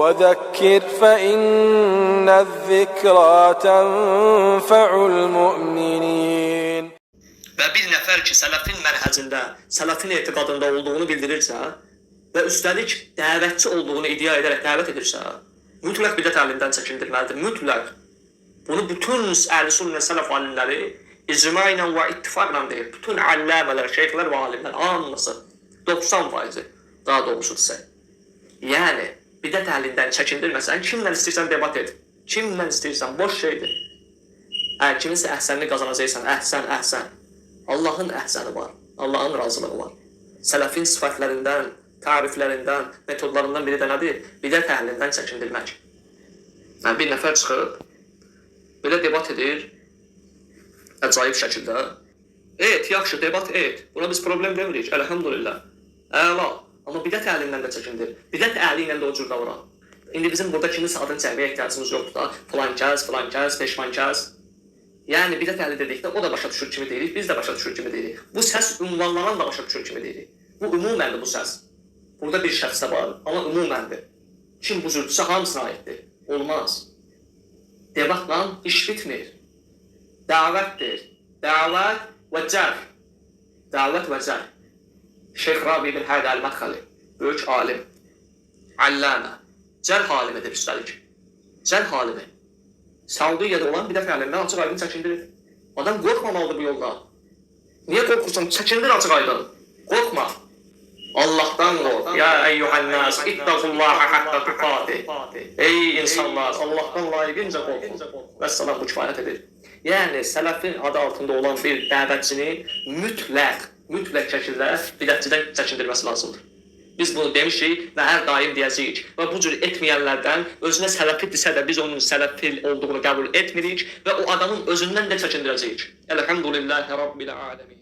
وذكر فإن الذكرى تنفع المؤمنين. Və bir nəfər ki, sələfin mənhəcində, sələfin etiqadında olduğunu bildirirsə və üstəlik dəvətçi olduğunu iddia edərək dəvət edirsə, mütləq bidət əhlindən çəkindirməlidir. Mütləq. Bunu bütün əhl-i sünnə sələf alimləri icma ilə və ittifaqla deyir. Bütün alləmələr, şeyxlər və alimlər hamısı 90%, daha doğrusu desək. Yəni bidət əhlindən çəkindirməsən, kimlə istəyirsən debat et. Kimlə istəyirsən, boş şeydir. Əgər kiminsə əhsənini qazanacaqsan, əhsən, əhsən. Allahın əhsəni var, Allahın razılığı var. Sələfin sifətlərindən, təriflərindən, metodlarından biri də nədir? Bidət əhlindən çəkindirmək. Yəni, bir nəfər çıxıb, belə debat edir, əcaib şəkildə. Et, yaxşı, debat et. Buna biz problem demirik, əlhamdülillah. Əla. Amma bidət əhlindən də çəkindir. Bidət əhli ilə də o cür davran. İndi bizim burada kiminsə adını çəkməyə ehtiyacımız yoxdur da. Filan kəs, filan kəs, peşman kəs. Yəni bidət əhli dedikdə o da başa düşür kimi deyirik, biz də başa düşür kimi deyirik. Bu səs ünvanlanan da başa düşür kimi deyirik. Bu ümuməndir bu səs. Burada bir şəxsə var, amma ümuməndir. Kim bu cürdürsə hamısına aiddir. Olmaz. Debatla iş bitmir. Dəvətdir. Dəvət və cərh. Dəvət və cərh. Şeyx Rabi ibn Hədi Əl-Mədxəli, böyük alim, allamə, cərh alimidir üstəlik. Cərh alimi. Saudiyyədə olan bir dəfə əlindən açıq aydın çəkindirir. Adam qorxmamalıdır bu yolda. Niyə qorxursan? Çəkindir açıq aydın. Qorxma. Allahdan qorx. Ya eyyuhən-nas, ittaqullaha haqqa tuqatih. Ey insanlar, Allahdan layiqincə qorxun. Vəssalam, bu kifayət edir. Yəni sələfin adı altında olan bir dəvətçini mütləq şəkildə bidətçidən çəkindirməsi lazımdır. Biz bunu demişik və hər daim deyəcəyik. Və bu cür etməyənlərdən özünə sələfi desə də biz onun sələfi olduğunu qəbul etmirik və o adamın özündən də çəkindirəcəyik. Elhamdülillahi Rabbil aləmin.